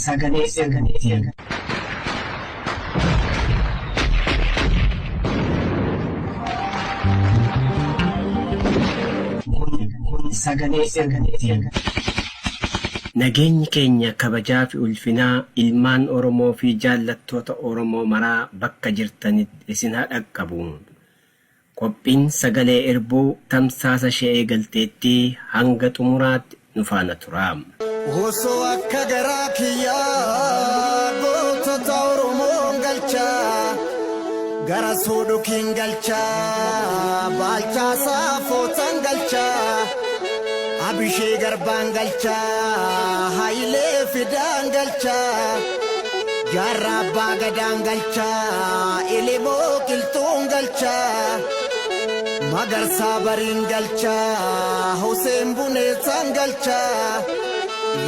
Sagalee Irbuuti. Kun sagalee Irbuuti. Nageenyi keenya kabajaa fi ulfinaa ilmaan Oromoo fi jaallattoota Oromoo maraa bakka jirtanitti isin haa dhaqqabu. Qophiin Sagalee Irbuu tamsaasa ishee eegalteetti hanga xumuraatti nu faana turaa. Osoo akka garaa kiyyaa gootota Oromoon galchaa gara soodhokiin galchaa Baalchaa Saafootan galchaa Abishee Garbaan galchaa Hayilee Fidaan galchaa Jaarraa Abbaa Gadaan galchaa Elemoo Qilxuun galchaa Magarsaa Bariin galchaa Huseen Buneessaan galchaa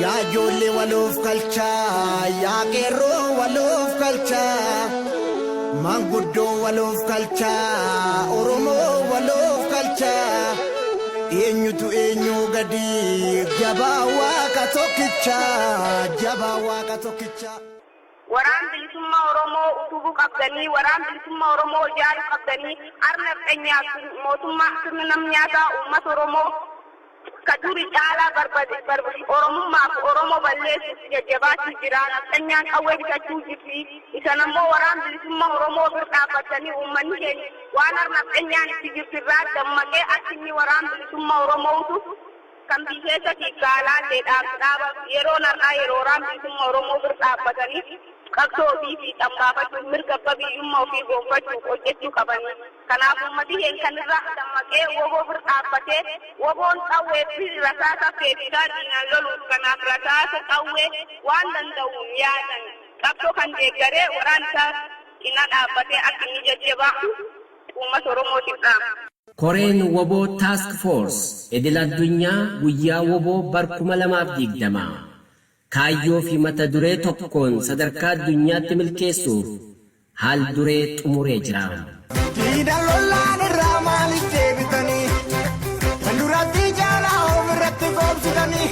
Yaa ijoollee waloof galchaa Yaa qeerroo waloof galchaa Manguddoo waloof galchaa Oromoo waloof galchaa Eenyutu eenyuu gadi jabaa waaqa tokkichaa jabaa waaqa tokkichaa. Waraan Bilisummaa Oromoo utubuu qabdanii, Waraan Bilisummaa Oromoo ijaaruu qabdanii, ar nafxanyaa mootummaa sirna nam nyaataa uummata Oromoo ka duri caalaa barbade Oromummaa fi Oromoo balleessuuf jajjabaachuu jira. Nafxanyaan qawwee bitachuu jirti. Isan ammoo Waraan Bilisummaa Oromoo bir dhaabbattanii uummanni keenya waan ar nafxanyaan itti jirtu irraa dammaqee akka inni Waraan Bilisummaa Oromoo utu kan biyya keessatti gaalaallee dhaaba yeroon har'aa yeroo Waraan Bilisummaa Oromoo bir dhaabbatanii qabsoo ofii fi xambaafachuuf mirga abbaa biyyummaa ofii gonfachuuf hojjechuu qabanii. Kanaaf uummati keenya kanirraa dammaqee woboo bir dhaabbatee woboon qawwee fi rasaasa feesisaa diinaan loluuf kanaaf rasaasa qawwee waan danda'uun yaadan qabsoo kan deeggaree waraan isaa cinaa dhaabbatee akka inni jajjabaatu uummata Oromootiif dhaama. Koreen Woboo Task Force idil addunyaa guyyaa Woboo bar 2020 kaayyoo fi mata duree tokkoon sadarkaa addunyaatti milkeessuuf haal duree xumuree jira. Diida lolaan irraa maaliif deebitanii? Kan duratti jaalaa ofirratti goobsitanii?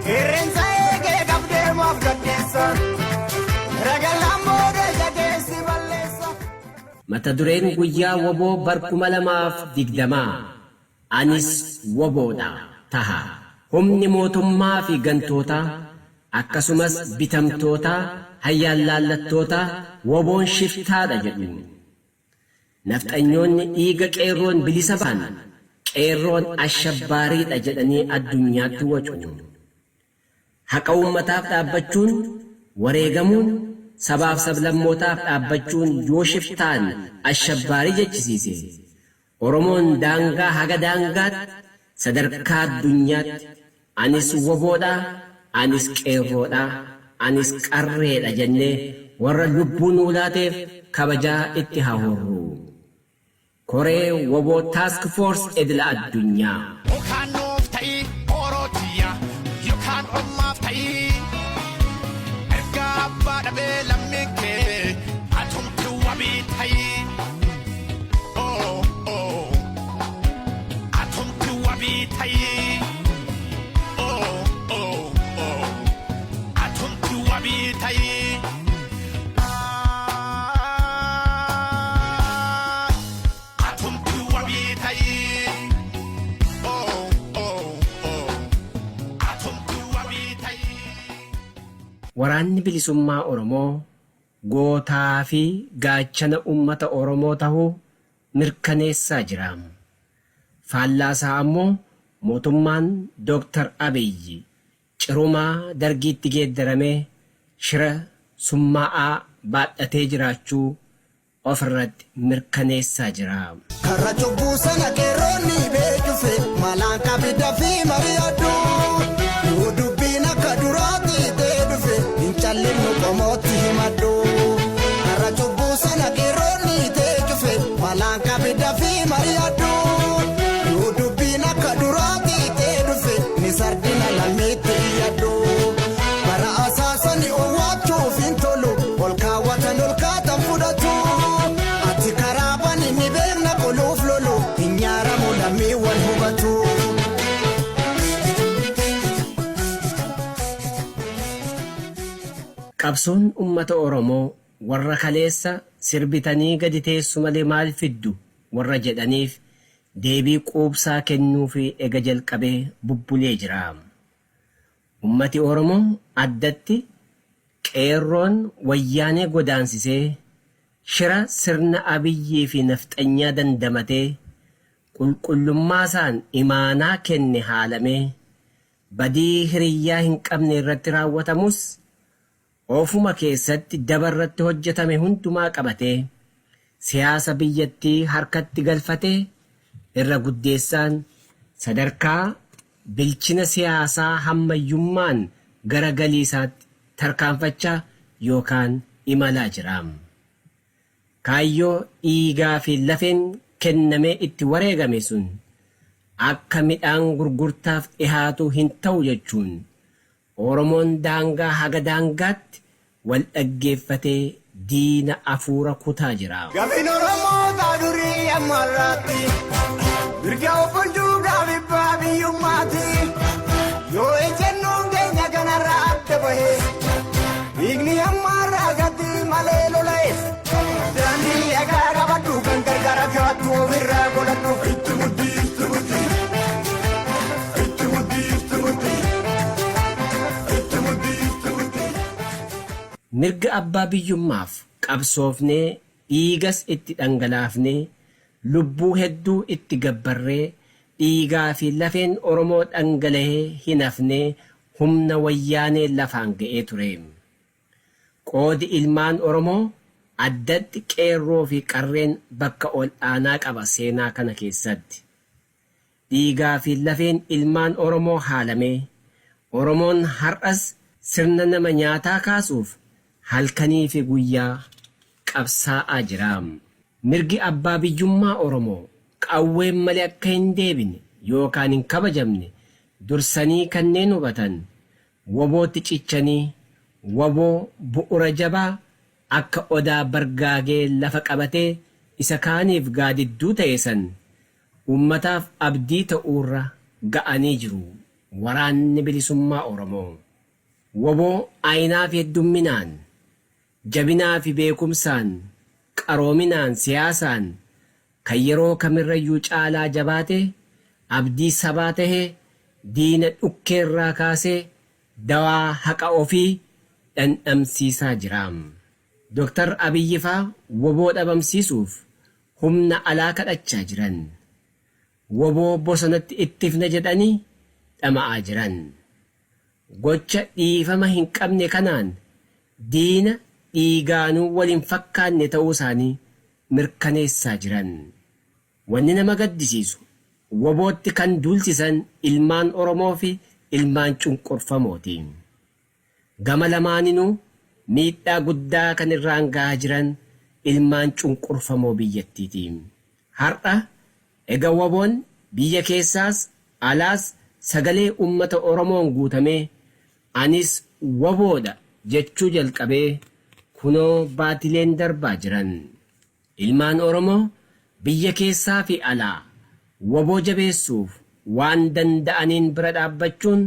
Qeerrensa eegee qabdee maaf gaddeessa? Ragalaan booda ija keessi balleessa. Mata dureen guyyaa Woboo bar 2020 Anis Woboodha taha. Humni mootummaa fi gantootaa akkasumas bitamtootaa hayyaalaallattoota Woboon shiftaadha jedhu. Nafxanyoonni dhiiga qeerroon bilisa bahan qeerroon ashabbaariidha jedhanii addunyaatti wacu. Haqa uummataaf dhaabbachuun, wareegamuun, sabaaf sablammootaaf dhaabbachuun yoo shiftaan ashabbaarii jechisiise, Oromoon daangaa haga daangaatti, sadarkaa addunyaatti anis Woboodha, anis Qeerroodha, anis Qarreedha jennee warra lubbuu nuu laateef kabajaa itti haa horru. Koree Wbo Task Force Idila Addunyaa. Yookaan nuuf ta'i Oro tiyya yookaan ormaaf ta'i Erga abbaa dhabee lammiin kee atumti wabii ta'i Oh oh Atumti wabii ta'i Oh oh oh Atumti wabii ta'i Atumti wabii ta'i Oh oh oh Atumti wabii ta'i. Waraanni Bilisummaa Oromoo gootaa fi gaachana ummata Oromoo tahuu mirkaneessaa jira. Faallaa isaa ammoo mootummaan Dr. Abiy cirumaa Dargiitti geeddaramee shira summaa'aa baadhatee jiraachuu ofirratti mirkaneessaa jira. Karra cubbuu sana qeerroonni bee cufe malaan qabi dafii mari'adhu. Yoo dubbiin akka duraatti ta'e dhufe hin callinnu qomootti himadhu. Karra cubbuu sana qeerroonni ta'e cufe malaan qabi dafii mari'adhu. Yoo dubbiin akka duraatti ta'e dhufe ni sardina lammiitti iyyadhu. Bara asaasani owwaachuuf hin tolu ol kaawwatan ol kaatan fudhatu. Ati karaa bani ni beekna qoluuf lolu hin nyaaramu lammiiwwan hubatu. Qabsoon ummata Oromoo warra kaleessa sirbitanii gadi teessu malee maal fiddu warra jedhaniif deebii quubsaa kennuufii ega jalqabee bubbulee jira. Ummati Oromoo addatti Qeerroon Wayyaanee godaansisee shira sirna Abiyyii fi nafxanyaa dandamatee qulqullummaasaan imaanaa kenne haalamee badii hiriyyaa hin qabne irratti raawwatamus ofuma keessatti daba irratti hojjetame hundumaa qabatee siyaasa biyyattii harkatti galfatee irra guddeessaan sadarkaa bilchina siyaasaa hammayyummaan gara galiisaatti tarkaanfachaa yookaan imalaa jira. Kaayyoo dhiigaa fi lafeen kennamee itti wareegame sun akka midhaan gurgurtaaf dhihaatu hin ta'u jechuun Oromoon daangaa haga daangaatti wal dhaggeeffatee diina afuura kutaa jira. Gaafiin Oromootaa durii amma har'aatti mirga of bulchuudhaaf abbaa biyyummaati. Yoo ejjennoon keenya kanarraa adda bahe dhiigni hamma har'aa gati malee lola'e. Daandii dhagaa qabadhu kan gargaara kaattu ofirraa godhadhu. Itti muddi itti muddi. Itti muddi itti muddi. Itti muddi itti muddi. Mirga abbaa biyyummaaf qabsoofnee dhiigas itti dhangalaafnee lubbuu hedduu itti gabbarree dhiigaa fi lafeen Oromoo dhangala'ee hin hafnee humna Wayyaanee lafaan ga'ee ture. Qoodi ilmaan Oromoo addatti qeerroo fi qarreen bakka ol aanaa qaba seenaa kana keessatti. Dhiigaa fi lafeen ilmaan Oromoo haalamee Oromoon har'as sirna nama nyaataa kaasuuf halkanii fi guyyaa qabsaa'aa jira. Mirgi abbaa biyyummaa Oromoo qawween malee akka hin deebine yookaan hin kabajamne dursanii kanneen hubatan WBOtti cichanii wbo bu'ura jabaa akka odaa bargaagee lafa qabatee isa kaaniif gaadidduu ta'e san uummataaf abdii ta'uurra ga'anii jiru. Waraanni Bilisummaa Oromoo wbo ayinaa fi heddumminaan, jabinaa fi beekumsaan, qaroominaan, siyaasaan kan yeroo kamirrayyuu caalaa jabaate, abdii sabaa tahe diina dhukkeerraa kaasee dawaa haqa ofii dhandhamsiisaa jira. Dr. Abiyyi faa wbo dhabamsiisuuf humna alaa kadhachaa jiran. Wbo bosonatti ittifna jedhanii dhama'aa jiran. Gocha dhiifama hin qabne kanaan diina dhiigaanuu wal hin fakkaanne ta'uu isaanii mirkaneessaa jiran. Wanni nama gaddisiisu WBOtti kan duulsisan ilmaan Oromoo fi ilmaan cunqurfamooti. Gama lamaaninuu miidhaa guddaa kan irraan gahaa jiran ilmaan cunqurfamoo biyyattiiti. Har'a ega WBOn biyya keessaas alaas sagalee ummata Oromoon guutamee anis wbo dha jechuu jalqabee kunoo baatileen darbaa jiran. Ilmaan Oromoo biyya keessaa fi alaa wbo jabeessuuf waan danda'aniin bira dhaabbachuun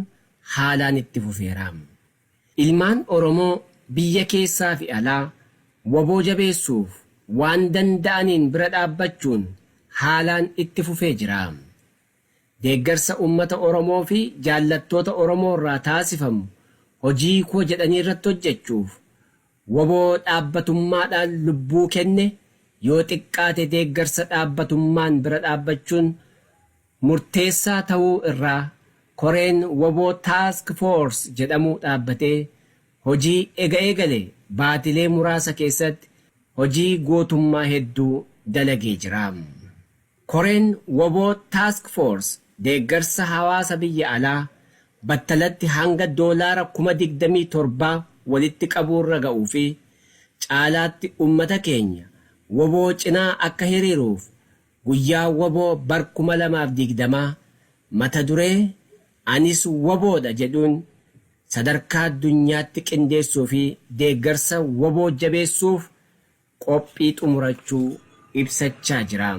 haalaan itti fufeera. Ilmaan Oromoo biyya keessaa fi alaa wbo jabeessuuf waan danda'aniin bira dhaabbachuun haalaan itti fufee jira. Deeggarsa uummata Oromoo fi jaallattoota Oromoo irraa taasifamu hojii koo jedhanii irratti hojjechuuf wbo dhaabbatummaadhaan lubbuu kenne yoo xiqqaate deeggarsa dhaabbatummaan bira dhaabbachuun murteessaa ta'uu irraa koreen wbo Task Force jedhamu dhaabbatee hojii ega eegale baatilee muraasa keessatti hojii gootummaa hedduu dalagee jira. Koreen wbo Task Force deeggarsa hawaasa biyya alaa battalatti hanga doolaara 27,000 walitti qabuurra ga'uu fi caalaatti ummata keenya wbo cinaa akka hiriiruuf guyyaa wbo bar 2020 mata duree Anis wbo dha jedhuun sadarkaa addunyaatti qindeessuu fi deeggarsa wbo jabeessuuf qophii xumurachuu ibsachaa jira.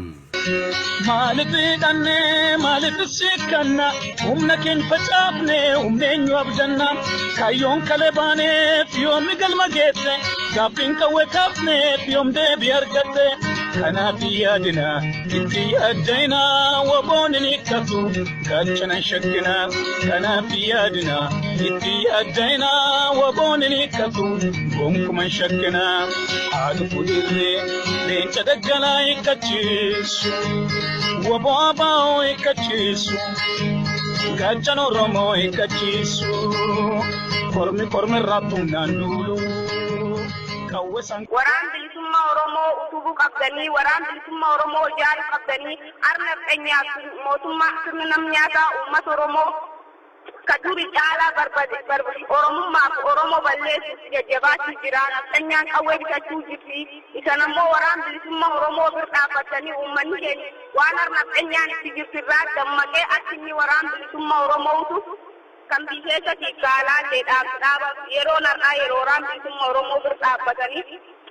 Maaliif hidhanne, maaliif siikkanna, humna keenya facaafne, humna eenyu abdanna? Kaayyoon kalee baaneef yoomi galma geesse? Gaaffiin qawwee kaafneef yoom deebii argatte? Kanaaf yaadina, itti yaaddina, WBOn hin hiikkatu, gaachana hin shakkina. Kanaaf yaadina, itti yaaddina, WBOn hin hiikkatu, gonkumaa hin shakkina. Haa dhufu dhiirri leenca daggalaa hiikkachiisu. WBO ABO hiikkachiisu. Gaachana Oromoo hiikkachiisu. Kormi kormi irraa humnaan duulu. Qawwee san. Waraan bilisummaa Oromoo utubuu qabdanii, waraan bilisummaa Oromoo ijaaruu qabdanii, harna nafxanyaa mootummaa sirna nam nyaataa uummata Oromoo ka duri caalaa barbade Oromummaaf Oromoo balleessuuf jajjabaachuu jira. Nafxanyaan qawwee bitachuu jirti. Isan ammoo waraan bilisummaa Oromoo bir dhaabbatanii, uummanni keenya waan harna nafxanyaan itti jirtu irraa dammaqee akka inni waraan bilisummaa Oromoo utu kan biyya keessatti gaalaallee dhaaba. Yeroon har'aa yeroo waraan bilisummaa Oromoo bir dhaabbatanii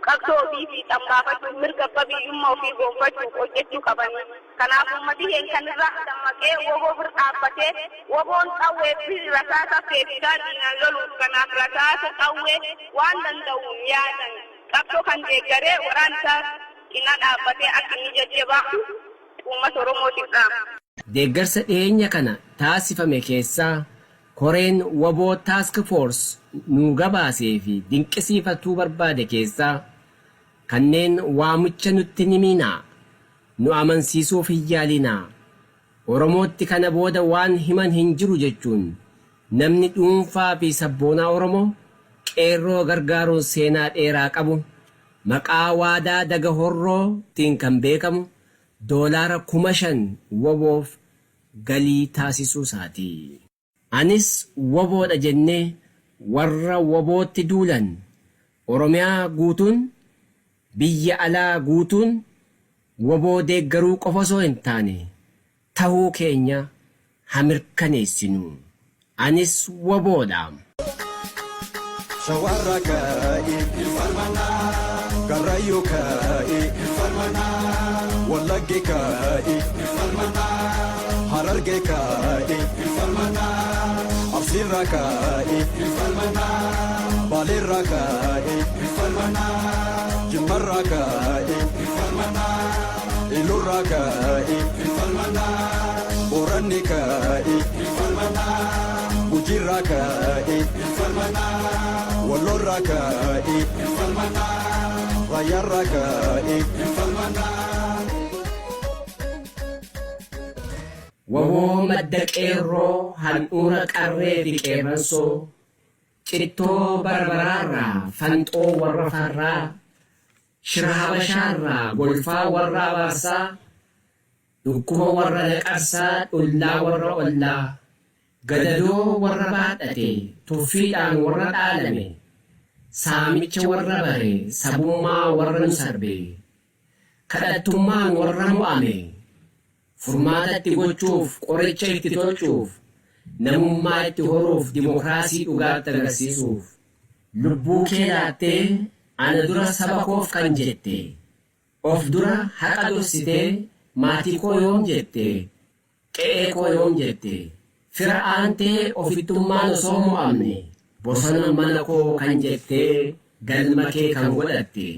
qabsoo ofii fi xambaafachuuf, mirga abbaa biyyummaa ofii gonfachuuf hojjechuu qabanii. Kanaaf uummati keenya kan irraa dammaqee WBO bir dhaabbatee, WBOn qawwee fi rasaasa feesisaa diinaan loluuf, kanaaf rasaasa, qawwee waan danda'uun yaadan qabsoo kan deeggaree waraan isaa cinaa dhaabbatee akka inni jajjabaatu uummata Oromootiif dhaama. Deeggarsa dhiyeenya kana taasifame keessaa koreen WBO Task Force nuu gabaasee fi dinqisiifatuu barbaade keessaa kanneen waamicha nutti ni miinaa, nu amansiisuuf hin yaalinaa, Oromootti kana booda waan himan hin jiru jechuun namni dhuunfaa fi sabboonaa Oromoo qeerroo gargaaruun seenaa dheeraa qabu, maqaa Waadaa Daga Horrootiin kan beekamu, $5,000 WBOf galii taasisuu isaati. Anis WBOdha jennee warra WBOtti duulan Oromiyaa guutuun, biyya alaa guutuun WBO deeggaruu qofa osoo hin taane tahuu keenya ha mirkaneessinu. Anis WBOdha. Shawarra ka'e, Karrayyuu ka'e, Wallagge ka'e, Hararge ka'e, Arsiirra ka'e, Baaleerra ka'e, Jimmarra ka'e, Ilurra ka'e, Booranni ka'e, Gujirra ka'e, Wallorra ka'e, Raayyaarra ka'e. WBO madda qeerroo, handhuura qarree fi qeerransoo, cittoo barbaraarraa, fanxoo warra farraa, shira habashaarraa, golfaa warra abaarsaa, dhukkuba warra naqarsaa, dhullaa warra ollaa, gadadoo warra baadhate, tuffiidhaan warra dhaalame, saamicha warra bare, sabummaa warra nu sarbe, kadhattummaan warra mo'ame, furmaata itti gochuuf, qoricha itti tolchuuf, namummaa itti horuuf, dimokiraasii dhugaatti agarsiisuuf, lubbuu kee laattee ana dura saba koof kan jette, of dura haqa dursitee maatii koo yoom jette, qe'ee koo yoom jette, fira aantee ofittummaan osoo mo'amne bosona mana koo kan jettee galma kee kan godhatte.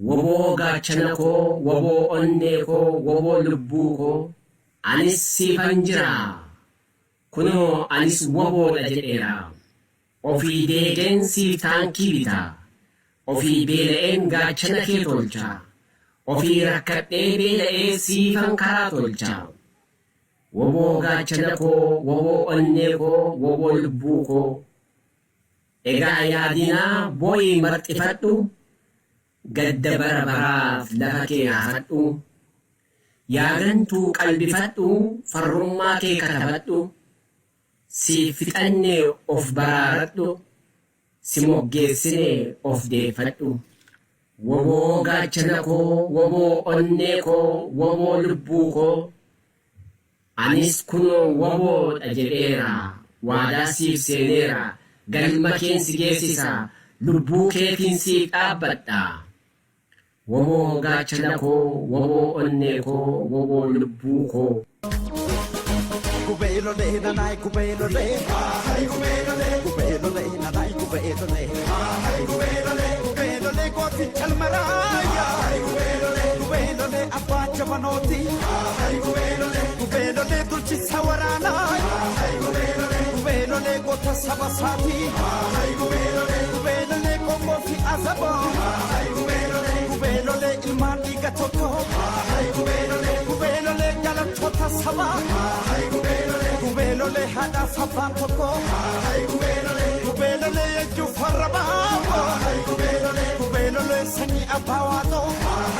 WBO gaachana koo, WBO onnee koo, WBO lubbuu koo, anis siifan jira. Kunoo anis WBOdha jedheera. Ofii deegeen siif taankii bita. Ofii beela'een gaachana kee tolcha. Ofii rakkadhee beela'ee siifan karaa tolcha. WBO gaachana koo, WBO onnee koo, WBO lubbuu koo. Egaa yaadinaa boo'ii marxifadhu, gadda bara baraaf lafa kee hafadhu. Yaagantuu qalbifadhu, farrummaa kee katabadhu. Siif fixannee of baraaradhu, si moggeessinee of deeffadhu. WBO gaachana koo, WBO onnee koo, WBO lubbuu koo. Anis kunoo WBOdha jedheera, waadaa siif seeneera, galma keen si geessisa, lubbuu keetiin siif dhaabbadha. Woboo gaachana koo, woboo onnee koo, woboo lubbuu koo. Gubeelole nanai gubeelole, hai gubeelole, gubeelole nanai gubeelole, hai gubeelole, gubeelole gooti chalmaraaya, hai gubeelole, gubeelole abbaa jabanooti, hai gubeelole, gubeelole dulchisa waraanaa, hai gubeelole, gubeelole goota saba saati, hai gubeelole, gubeelole qomoo fi azaboo, hai gubeelole, gubeelole ilmaan dhiiga tokko, hai gubeelole, gubeelole galattoota sabaa, hai gubeelole, gubeelole haadhaaf abbaan tokko, hai gubeelole, gubeelole ejjuu farra baawoo, hai gubeelole, gubeelole sanyii abbaa waaqoo,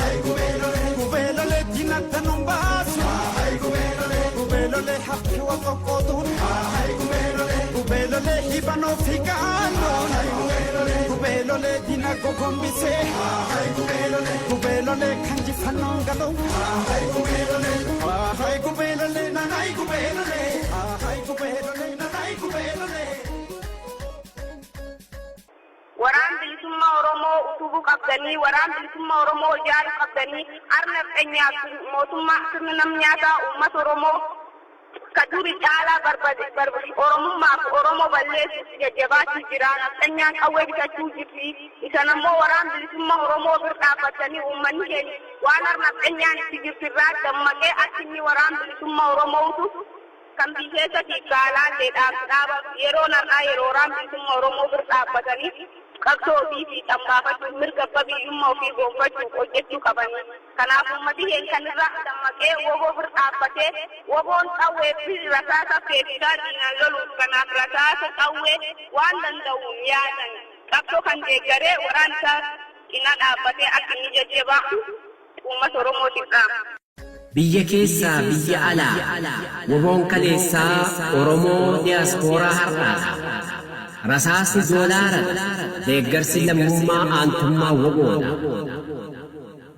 hai gubeelole, gubeelole diinagda nun baasu, hai gubeelole, gubeelole hafi wa qoqqootuun, hai gubeelole, gubeelole hibanoo fi gaannoon, hai gubeelole, gubeelole diina gogombisee, hai gubeelole, gubeelole kan jifannoon galu, hai gubeelole, hai gubeelole nanai gubeelole, hai gubeelole nanai gubeelole. Waraan bilisummaa Oromoo utubuu qabdanii, waraan bilisummaa Oromoo ijaaruu qabdanii, arna feenyaaf mootummaa sirna namnyaataa uummata Oromoo ka duri caalaa barbade Oromummaaf Oromoo balleessuuf jajjabaachuu jira. Nafxanyaan qawwee bitachuu jirti. Isan ammoo waraan bilisummaa Oromoo bira dhaabbatanii uummanni keenya waan nafxanyaan itti jirtu irraa dammaqee akka inni waraan bilisummaa Oromoo utu kan biyyeessatti gaalaallee dhaaba yeroo har'aa yeroo waraan bilisummaa Oromoo bira dhaabbatanii qabsoo ofii fi xambaafachuuf mirga abbaa biyyummaa ofii gonfachuuf hojjechuu qabanii. Kanaaf uummati keenya kanirraa dammaqee woboo bira dhaabbatee woboon qawwee fi rasaasa feesisaa diinaan loluuf kanaaf rasaasa qawwee waan danda'uun yaadan qabsoo kan deeggaree waraan isaa cinaa dhaabbatee akka inni jajjabaatu uummata Oromootiif dhaama. Biyya keessaa biyya alaa woboon kaleessaa Oromoo diyaaspooraa har'aadha. Rasaasni doolaaradha. Deeggarsi lammummaa aantummaa woboodha.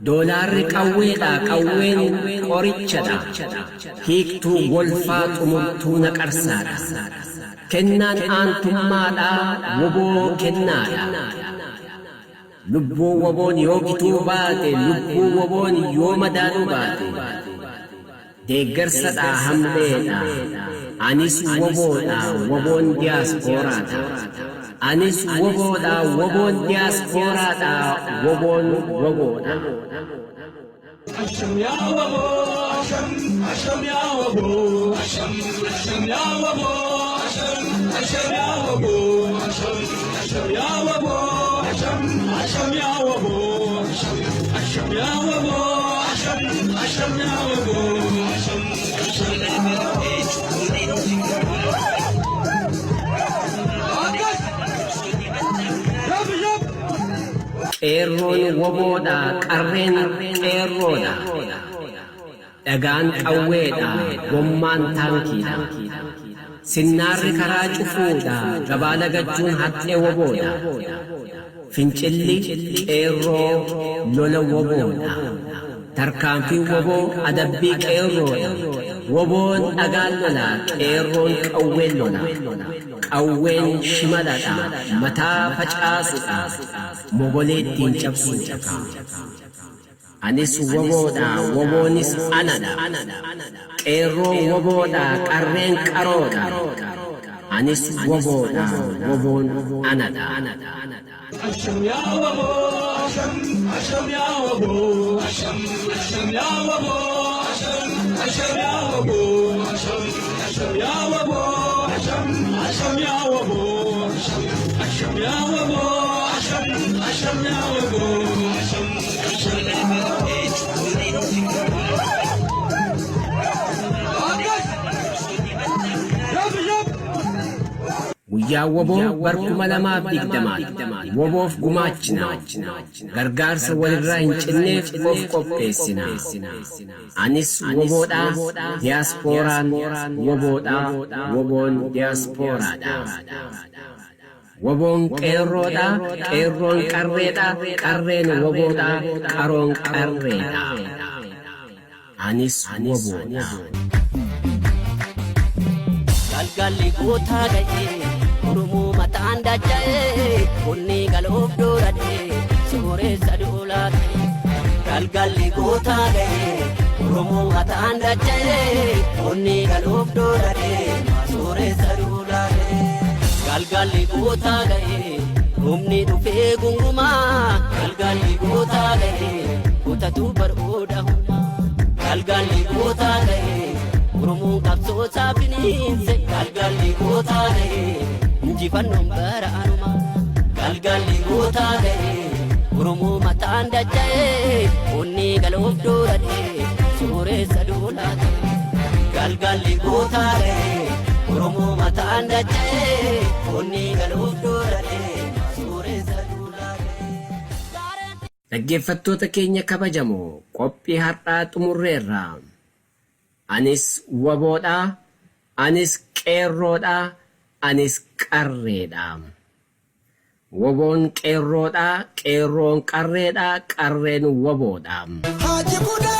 Doolaarri qawweedha. Qawween qorichadha. Hiiktuu golfaa xumurtuu naqarsaadha. Kennaan aantummaadha. Woboo kennaadha. Lubbuu woboon yoo gituu baate, lubbuu woboon yoo madaaluu baate. Deeggarsadha hamleedha. Anis woboodha, woboon diyaaspooraadha. Anis woboodha, woboon diyaaspooraadha, woboon woboodha. Asham ya wabo, asham, asham ya wabo, asham, asham ya wabo, asham, asham ya wabo, asham, asham ya wabo, asham, asham ya wabo, asham, asham ya wabo, asham, asham ya wabo, asham, asham. Qeerroon woboodha, qarreen qeerroodha. Dhagaan qawweedha, gommaan taankiidha. Sinnaarri karaa cufuudha, gabaa lagachuun haxxee woboodha. Fincilli qeerroo lola woboodha. Tarkaanfiin woboo adabbii qeerroodha. Woboon dhagaan lola, qeerroon qawween lola. Qawween shimaladha, mataa facaasudha, mogolee ittiin cabsuudha. Anis woboodha, woboonis anadha. Qeerroon woboodha, qarreen qaroodha. Anis woboodha, woboon anadha. Asham ya wabo, asham, asham ya wabo, asham, asham ya wabo, asham, asham ya wabo, asham, asham ya wabo, asham, asham ya wabo, asham, asham ya wabo, asham, asham ya wabo, asham, asham. Guyyaa woboo bar 2020 woboof gumaachina. Gargaarsa walirraa hin cinneef of qopheessina. Anis woboodha, diyaaspooraan woboodha, woboon diyaaspooraadha. Woboon qeerroodha, qeerroon qarreedha, qarreen woboodha, qaroon qarreedha. Anis woboodha. Galgalli gootaa ga'ee Oromoo mataan dacha'ee onnee galoof dooradhee sooreessa duulaa ta'e. Galgalli gootaa ga'ee Oromoo mataan dacha'ee onni galuuf dooradee sooressa duulaadee. Galgalli gootaa ga'ee humni dhufee gungumaa galgalli gootaa ga'ee kutatu bar'ooda humna. Galgalli gootaa ga'ee Oromoon qabsoosaa finiinse galgalli gootaa ga'ee injifannoon bara anuma. Galgalli gootaa ga'ee Oromoo mataan dacha'ee onni galuuf dooradee sooressa duulaatee. Galgalli gootaa ga'ee Oromoo mataan dacha'ee onni galuuf dooradee sooressa duulaatee. Dhaggeeffattoota keenya kabajamoo qophii har'aa xumurreerra. Anis waboodhaa, anis qeerroodhaa, anis qarreedha. Waboon qeerroodhaa, qeerroon qarreedhaa, qarreen waboodha. Haji.